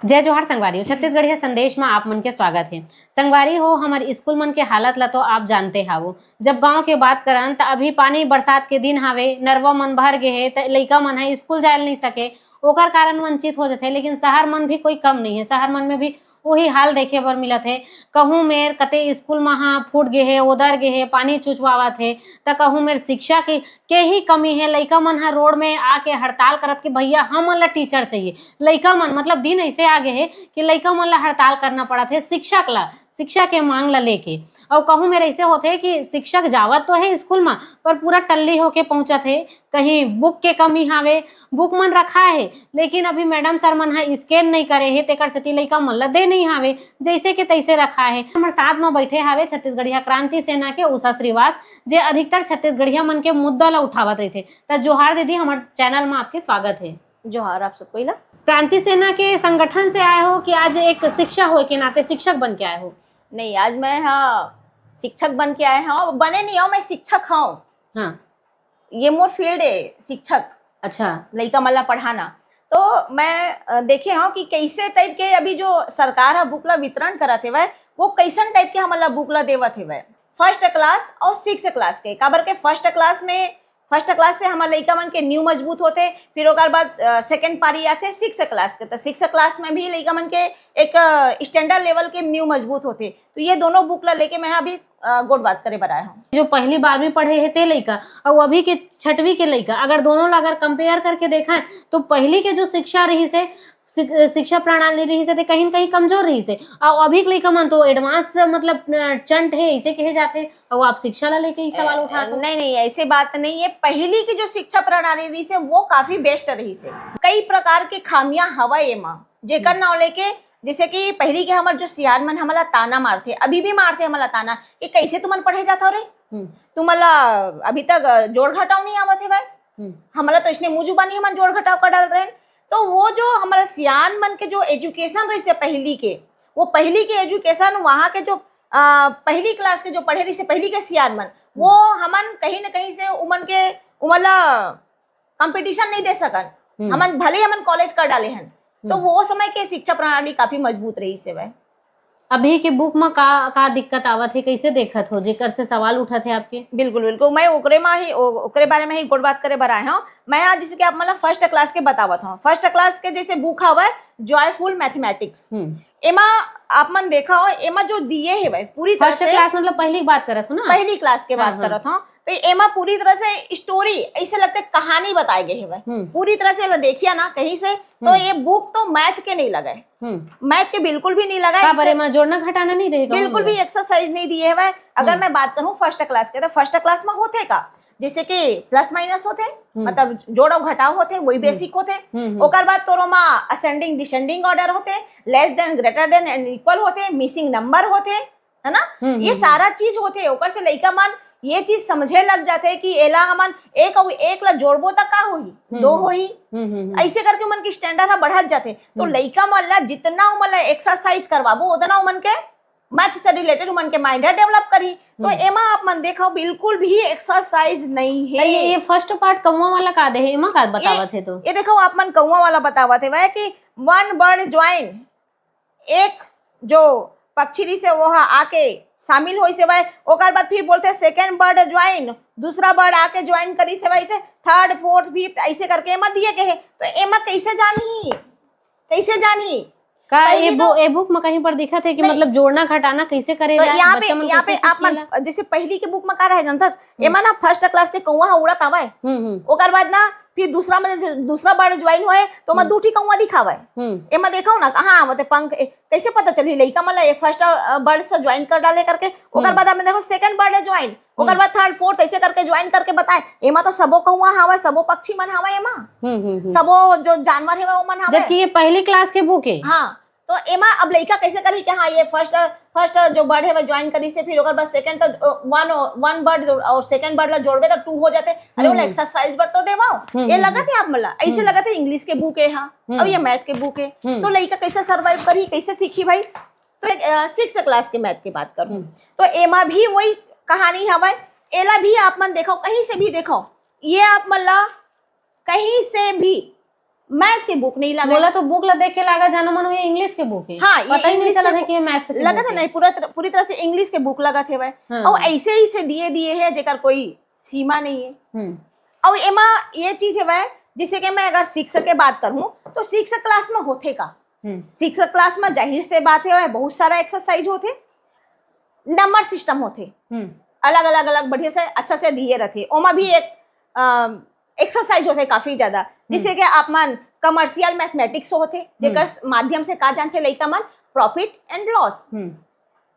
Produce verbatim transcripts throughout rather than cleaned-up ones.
जय जोहार संगवारी हो, छत्तीसगढ़िया संदेश में आप मन के स्वागत है। संगवारी हो, हमर स्कूल मन के हालत ला तो आप जानते हावो। जब गांव के बात करन, त अभी पानी बरसात के दिन हावे, नरवा मन भर गे हे, त लइका मन ह स्कूल जाए ल नहीं सके, ओकर कारण वंचित हो जथे। लेकिन शहर मन भी कोई कम नहीं है, शहर मन में भी वही हाल देखे बर मिलत हे। कहूँ मेर कते स्कूल म हा फूट गे हे, ओदर गे हे, पानी चुचवावत हे, त कहूँ मेर शिक्षा के, के ही कमी हे। लइका मन ह रोड में आके हड़ताल करत कि भैया हमन ला टीचर चाहिए। लइका मन, मतलब, दिन ऐसे आ गे हे कि लइका मन ला हड़ताल करना पड़त हे शिक्षक ला, शिक्षा के मांग ला लेके। अउ कहूँ मेर ऐसे होथे कि शिक्षक जावत तो हे स्कूल म, पर पूरा टल्ली होके पहुंचत हे, कहीं बुक के कमी हावे, बुक मन रखा हे, लेकिन अभी मैडम सर मन ह स्कैन नहीं करे हे, तेकर सेती लइका मन ल दे नहीं हावे, जैसे के तैसे रखा हे। हमर साथ म बैठे हावे छत्तीसगढ़िया क्रांति सेना के उषा श्रीवास, जे अधिकतर छत्तीसगढ़िया मन के मुद्दा ल उठावत रहिथे। त जोहार दीदी, हमर चैनल म आपके स्वागत हे। जोहार आप सब कोई ला। क्रांति सेना के संगठन से आए हो कि आज एक शिक्षा होए के नाते शिक्षक बन के आए हो? नहीं, आज मैं, हाँ, शिक्षक बन के आए हूँ। बने नहीं हूँ, मैं शिक्षक हूँ। हाँ। ये मोर फील्ड है, शिक्षक। अच्छा। लइका मन ला पढ़ाना। तो मैं, अ, देखे हूँ कि कैसे टाइप के अभी जो सरकार ह बुक ला वितरण करत हेवय, वो कैसन टाइप के हमन ला बुक ला देवत हेवय, फर्स्ट क्लास और सिक्स क्लास के। काबर के फर्स्ट क्लास में, फर्स्ट क्लास से हमर लइका मन के नींव मजबूत होथे, फिर ओकर बाद, अ, सेकंड पारी आथे सिक्स क्लास के। तो सिक्स क्लास में भी लइका मन के एक, अ, स्टैंडर्ड लेवल के नींव मजबूत होथे। तो ये दोनों बुक ला लेके मैं अभी, अ, गोठ बात करे बर आए हूँ। जो पहली बारहवीं पढ़े हे ते लइका, अउ अभी के छठवीं के लइका, अगर दोनों ला अगर कंपेयर करके देखा, तो पहली के जो शिक्षा रहिस हे, शिक-, शिक्षा प्रणाली रहिस हे, ते कहीं न कहीं कमजोर रहिस हे। अउ अभी के लइका मन तो एडवांस, मतलब, अ, चंट हे, ऐसे कहे जाथे। अउ आप शिक्षा ला लेके ही सवाल ए, उठात हो। नहीं, नहीं, ऐसे बात नहीं है। पहली की जो शिक्षा प्रणाली रहिस हे, वो काफी बेस्ट रहिस हे। कई प्रकार के खामियां हवय एमा, जेकर हम्म। नाव लेके, जैसे कि पहली के हमर जो सियान मन हमला ताना मारथे, अभी भी मारथे हमला ताना कि कैसे तुमन पढ़े जात हो रे, हम्म। तुमला अभी तक, अ, जोड़ घटाव नहीं आवत हे भाई, हम्म। हमला तो इसने मुंह जुबानी हमन जोड़ घटाव कर डाल रहे हैं। तो वो जो हमारा सियान मन के जो एजुकेशन रहिस हे पहली के, वो पहली के एजुकेशन, वहाँ के जो, अ, पहली क्लास के जो पढ़े रहिस हे पहली के सियान मन, वो हम्म। हमन कहीं ना कहीं से उमन के, उमन ला कंपटीशन नहीं दे सकन। हम्म। हमन भले ही हमन कॉलेज कर डाले हन, तो हम्म। वो समय के शिक्षा प्रणाली काफी मजबूत रहिस हे भाई। अभी के बुक म का, का दिक्कत आवत हे, कैसे देखत हो, जेकर से सवाल उठत हे आपके? बिल्कुल, बिल्कुल। मैं ओकरे म ही, ओ-, ओकरे बारे में ही गोठ बात करे बर आए हूँ। मैं आज जैसे कि आप मन ला फर्स्ट क्लास के बतावत हूँ। फर्स्ट क्लास के जैसे बुक हवय, जॉयफुल मैथमेटिक्स। हम्म। एमा आप मन देखा हो, एमा जो दिए हेवय पूरी तरह फर्स्ट से क्लास मतलब पहली बात करत हो ना? पहली क्लास के हाँ, बात हाँ। करत हूँ। तो एमा पूरी तरह से स्टोरी, ऐसे लगथे कहानी बताए गए हेवय। हम्म। पूरी तरह से एला देखिया ना कहीं से, तो हम्म। ये बुक तो मैथ के नहीं लगे। हम्म। मैथ के बिल्कुल भी नहीं लगा। का इसे बारे में जोड़ना घटाना नहीं देगा बिल्कुल भी एक्सरसाइज नहीं दिए हेवय। अगर हम्म। मैं बात करूँ फर्स्ट क्लास के, तो फर्स्ट क्लास में होथे का, जैसे कि प्लस माइनस होथे, हम्म। मतलब जोड़ अउ घटाव होथे, वही हम्म। बेसिक होथे। हम्म, हम्म। ओकर बाद तोरो मा असेंडिंग डिसेंडिंग ऑर्डर होथे, less than, greater than and equal होथे, मिसिंग नंबर होथे, है ना? हम्म, ये हम्म, सारा चीज होथे, ओकर से लइका मन ये चीज समझे लग जाथे कि एला हमन एक अउ एक ला जोड़बो त का होही? हम्म, दो हम्म। होही। हम्म, हम्म, हम्म। ऐसे करके उमन के स्टैंडर्ड ह बढ़त जाथे। तो हम्म। लइका मन ला जितना उमन ला एक्सरसाइज करवाबो, उतना उमन के मैथ से रिलेटेड उमन के माइंड ह डेवलप करही। तो हम्म। एमा आप मन देखो, बिल्कुल भी एक्सरसाइज नहीं है। तो ये, ये फर्स्ट पार्ट कौवा वाला का दे है, एमा का बतावत है तो? ये देखो, आप मन कौवा वाला बतावत है, वह कि वन बर्ड ज्वाइन, एक जो पक्षी रहिस हे, वो ह आके शामिल होइस हेवय, ओकर बाद फिर बोलथे सेकंड बर्ड ज्वाइन, दूसरा बर्ड आके ज्वाइन करिस हेवय, ऐसे थर्ड, फोर्थ, फिफ्थ, ऐसे करके एमा दिए के हे। तो एमा कैसे जानही, कैसे जानही? का पहली ये बु-, तो ए बुक में कहीं पर दिखत है कि नहीं। मतलब जोड़ना घटाना कैसे करे तो जाए? यहाँ पे, बच्चा मन यहाँ कैसे पे आप सीखी मन ला? जैसे पहली के बुक में का रहे जानथस, हम्म। एमा ना फर्स्ट क्लास के कौवा ह उड़त आवय, हम्म, हम्म। ओकर बाद ना फिर दूसरा में जैसे दूसरा बर्ड ज्वाइन होए तो ओमा हम्म। दू ठी कौवा दिखावय। हम्म। एमा देखो ना कहाँ आवत है पंख, ए, कैसे पता चलही लइका मन ला ये फर्स्ट, अ, बर्ड से ज्वाइन कर डाले करके? ओकर हम्म। बाद में देखो सेकंड बर्ड है ज्वाइन, ओकर हम्म। बाद थर्ड, फोर्थ, ऐसे करके ज्वाइन करके बताए। एमा तो सबो कौवा हावय, सबो पक्षी मन हावय एमा, हम्म, हम्म, हम्म। सबो जो जानवर हेवय ओमन हावय। जबकि ये पहली क्लास के बुक है। हाँ, तो एमा अब लइका कैसे करही कि हाँ, ये फर्स्ट, फर्स्ट जो बर्ड हेवय ज्वाइन करिस हे, फिर ओकर बाद सेकंड तो, अ, वन, वन बर्ड और सेकंड बर्ड ला जोड़बे तो टू हो जाथे। अरे, हम्म, ओला हम्म। एक्सरसाइज बर तो देवव। हम्म, ये हम्म, लगत है आप मन ला, ऐसे हम्म। लगत है इंग्लिश के बुक है, हाँ, हम्म। अब ये मैथ के बुक है। हम्म। तो लइका कैसे सर्वाइव करही, कैसे सीखही भाई? तो, अ, सिक्स क्लास के मैथ के बात करूँ, हम्म। तो एमा भी वही कहानी हवय। एला भी आप मन देखो, कहीं से भी देखो, ये आप मन ला कहीं से भी मैथ के बुक नहीं लगा। बोला तो बुक ला देख के लागा जानो मन ये इंग्लिश के बुक है। हाँ, ये पता ही नहीं इंग्लिश चला के था बुक। कि ये मैथ्स के लगा बुक था है। नहीं, पूरा तरह, पूरी तरह से इंग्लिश के बुक लगा थे भाई। हाँ। और ऐसे ही से दिए दिए है जेकर कोई सीमा नहीं है। हम्म और एमा ये चीज है भाई, जैसे कि मैं अगर सिक्स के बात करूँ तो सिक्स क्लास में होते का, हम्म सिक्स क्लास में जाहिर से बात है बहुत सारा एक्सरसाइज होते, नंबर सिस्टम होते, हम्म अलग अलग अलग बढ़िया से अच्छा से दिए रहते। ओमा भी एक एक्सरसाइज होते काफी ज्यादा, जिसे कि आप मन कमर्शियल मैथमेटिक्स होते, जेकर माध्यम से का जानते लइका मन, प्रॉफिट एंड लॉस। हम्म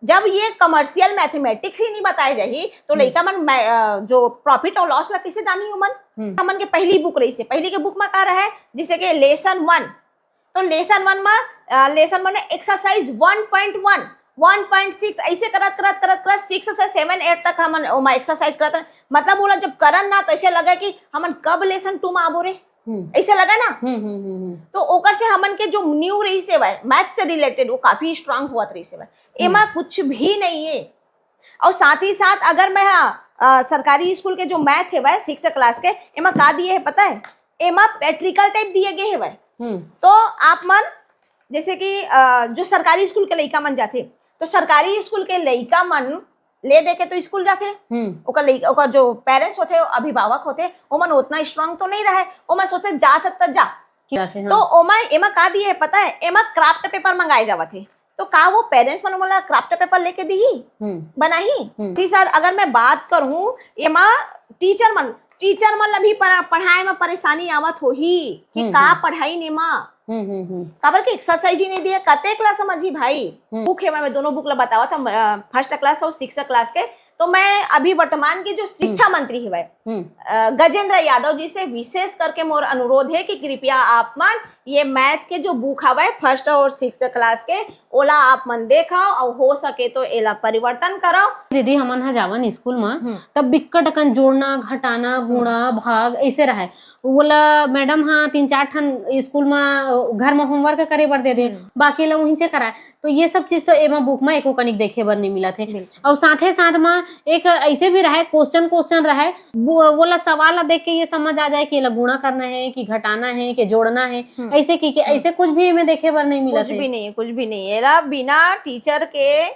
जब ये कमर्शियल मैथमेटिक्स ही नहीं बताए जाही तो हम्म। लइका मन मै- अ, जो प्रॉफिट और लॉस ला कैसे जानी उमन? हम्म हमन के पहली बुक रही से, पहली के बुक में का रहे, जिसे के लेसन वन, तो लेसन वन में लेसन वन में एक्सरसाइज वन पॉइंट वन, वन पॉइंट सिक्स, ऐसे करत करत करत करत सिक्स से सेवन एट तक हमन ओमा एक्सरसाइज करत रहे। मतलब बोला जब करन ना तो ऐसे लगे कि हमन कब लेसन टू में आबो रे, हम्म ऐसे लगे ना। हम्म हम्म हम्म हम्म। तो ओकर से हमन के जो न्यू रही से भाई, मैथ से रिलेटेड, वो काफी स्ट्रांग हुआ रही से भाई। एमा कुछ भी नहीं है। और साथ ही साथ अगर मैं, हाँ, अ, सरकारी स्कूल के जो मैथ है भाई सिक्स क्लास के, एमा का दिए है पता है? एमा प्रैक्टिकल टाइप दिए गए है भाई। हम्म तो आप मन जैसे कि अ, जो सरकारी स्कूल के लइका मन जाथे, तो सरकारी स्कूल के लइका मन ले दे के तो स्कूल जाथे। हम्म ओकर लइका, ओकर जो पेरेंट्स होथे, अभिभावक होथे, ओमन उतना स्ट्रांग तो नहीं रहे, ओमन सोचते जात त जा। क्या से, हाँ। तो ओमा एमा का दिए है पता है? एमा क्राफ्ट पेपर मंगाए जावत है। तो का वो पेरेंट्स मन मोला क्राफ्ट पेपर लेके दिही, हम्म बनाही? हम्म। ती सर, अगर मैं बात करूँ एमा टीचर मन, टीचर मन ला भी पढ़ा- पढ़ाई में परेशानी आवत होही कि हम्म, का हम्म। पढ़ाई ने मा, हम्म हम्म हम्म काबर के एक्सरसाइज ही नहीं दिया, कते क्लास समझी भाई। हम्म। बुक है, मैं दोनों बुक ला बतावा था, फर्स्ट क्लास और सिक्स क्लास के। तो मैं अभी वर्तमान के जो शिक्षा मंत्री है भाई, हम्म अ, गजेंद्र यादव जी से विशेष करके मोर अनुरोध है कि कृपया आप मन ये मैथ के जो बुक हवय फर्स्ट और सिक्स क्लास के, ओला आप मन देखव और हो सके तो एला परिवर्तन करव। दीदी, हमन ह जावन स्कूल म, हम्म। तब बिक्कट अकन जोड़ना, घटाना, गुणा, भाग ऐसे रहय। ओला मैडम ह तीन चार ठन स्कूल म, अ, घर म होमवर्क करे बर दे दे, हम्म। बाकी ला उहिंचे कराय। तो ये सब चीज तो एमा बुक म एको कनिक देखे बर नहीं मिलत हे। बिल्कुल। और साथे साथ म एक ऐसे भी रहय, क्वेश्चन, क्वेश्चन रहय, वो, वोला सवाल ला देख के ये समझ आ जाए कि एला गुणा करना है कि घटाना है कि जोड़ना है, हम्म। ऐसे की, कि ऐसे कुछ भी एमे देखे बर नहीं मिलत कुछ हे। भी नहीं है, कुछ भी नहीं है। एला बिना टीचर के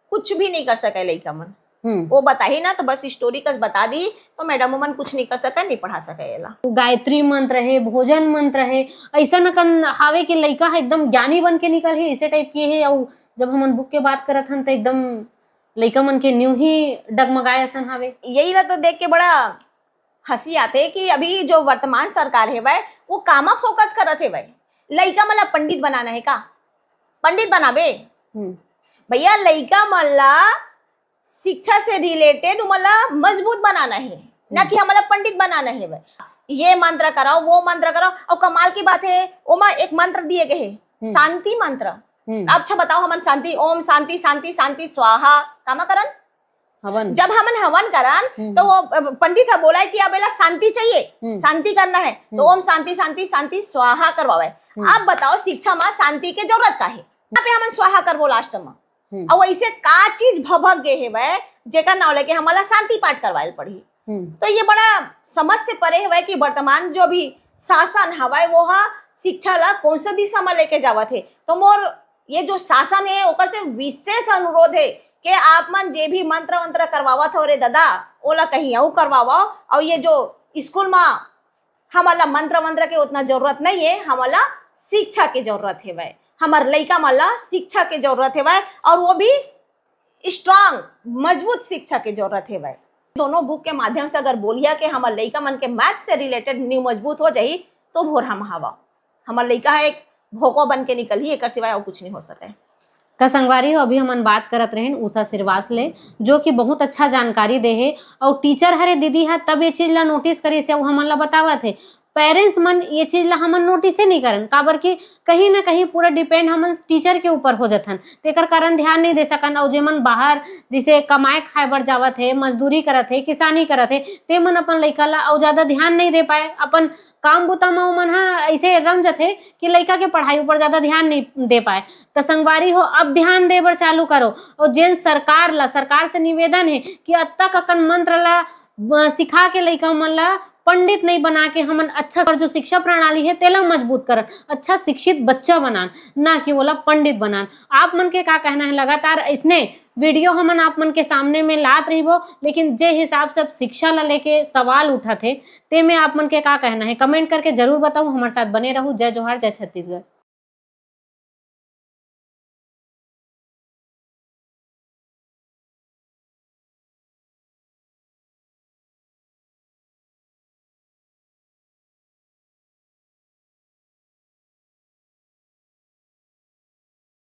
कुछ भी नहीं कर सके लइका मन। हम्म वो बताही ना तो बस स्टोरी कस बता दी, तो मैडम मन कुछ नहीं कर सके, नहीं पढ़ा सके एला। गायत्री मंत्र हे, भोजन मंत्र हे, ऐसा न कन हावे कि लइका ह एकदम ज्ञानी बन के निकल हे, ऐसे टाइप के हे। और जब हमन बुक के बात करत हन तो एकदम लइका मन के न्यू ही डगमगाए असन हावे। यही ला तो देख के बड़ा हंसी आते कि अभी जो वर्तमान सरकार हेवय वो कामा फोकस करत हेवय, लइका मन ला पंडित बनाना है का? पंडित बनाबे हम्म भैया, लइका मन ला शिक्षा से रिलेटेड उमन ला मजबूत बनाना है, ना कि हमन ला पंडित बनाना है भाई। ये मंत्र कराओ, वो मंत्र कराओ। और कमाल की बात है, ओमा एक मंत्र दिए गए है, शांति मंत्र। हम्म अच्छा बताओ, हमन शांति, ओम शांति शांति शांति स्वाहा कामा करन? हवन। जब हमन हवन करन हम्म। तो वो अ, पंडित ह बोला है कि अब एला शांति चाहिए, हम्म। शांति करना है, तो हम्म। ओम शांति शांति शांति स्वाहा करवावे। हम्म। अब बताओ, शिक्षा में शांति के जरूरत का है? यहाँ पे हमन स्वाहा करबो लास्ट में। हम्म। और ऐसे का चीज भभक गए हेवय जेकर नाव लेके हमन ला शांति पाठ करवाए ल पड़ही? हम्म तो ये बड़ा समझ से परे हवय कि वर्तमान जो भी शासन हवय वो हा शिक्षा ला कौन सा दिशा में लेके जावत हे। तो मोर ये जो शासन है ओकर से विशेष अनुरोध है कि आप मन जे भी मंत्र वंत्र करवावत हो रे दादा, ओला कहीं अउ करवावो। और ये जो स्कूल में हमन ला मंत्र वंत्र के उतना जरूरत नहीं है, हमन ला शिक्षा के जरूरत हेवय, हमर लइका मन ला शिक्षा के जरूरत हेवय, और वो भी स्ट्रांग, मजबूत शिक्षा के जरूरत हेवय। दोनों बुक के माध्यम से अगर बोलिया कि हमर लइका मन के मैथ से रिलेटेड न्यू मजबूत हो जाही, तो भोर हम हवा, हमर लइका ह एक भोकवा बन के निकलही, एकर सिवाय और कुछ नहीं हो सके। त संगवारी हो, अभी हमन बात करत रहेन उषा श्रीवास ले, जो कि बहुत अच्छा जानकारी दे हे। और टीचर हरे दीदी ह तब ये चीज ला नोटिस करिस हे, अउ हमन ला बतावत हे। पेरेंट्स मन ये चीज ला हमन नोटिस ही नहीं करन, काबर कि कहीं ना कहीं पूरा डिपेंड हमन टीचर के ऊपर हो जथन, तेकर कारण ध्यान नहीं दे सकन। और जेमन बाहर जैसे कमाए खाए बर जावत हे, मजदूरी करत हे, किसानी करत हे, ते मन अपन लइका ला और ज्यादा ध्यान नहीं दे पाए। अपन काम बुता म ओमन ह ऐसे रम जथे कि लइका के पढ़ाई ऊपर ज्यादा ध्यान नहीं दे पाए। त संगवारी हो, अब ध्यान दे बर चालू करो। और जेन सरकार ला, सरकार से निवेदन है कि अब तक अकन मंत्र ला, अ, सिखा के लइका मन ला पंडित नहीं बना के हमन अच्छा, और जो शिक्षा प्रणाली है तेला मजबूत करन, अच्छा शिक्षित बच्चा बनान, ना कि ओला पंडित बनान। आप मन के का कहना है? लगातार इसने वीडियो हमन आप मन के सामने में लात रहिबो, लेकिन जे हिसाब से अब शिक्षा ला लेके सवाल उठत हे, ते में आप मन के का कहना है, कमेंट करके जरूर बताओ। हमारे साथ बने रहू। जय जोहार, जय छत्तीसगढ़।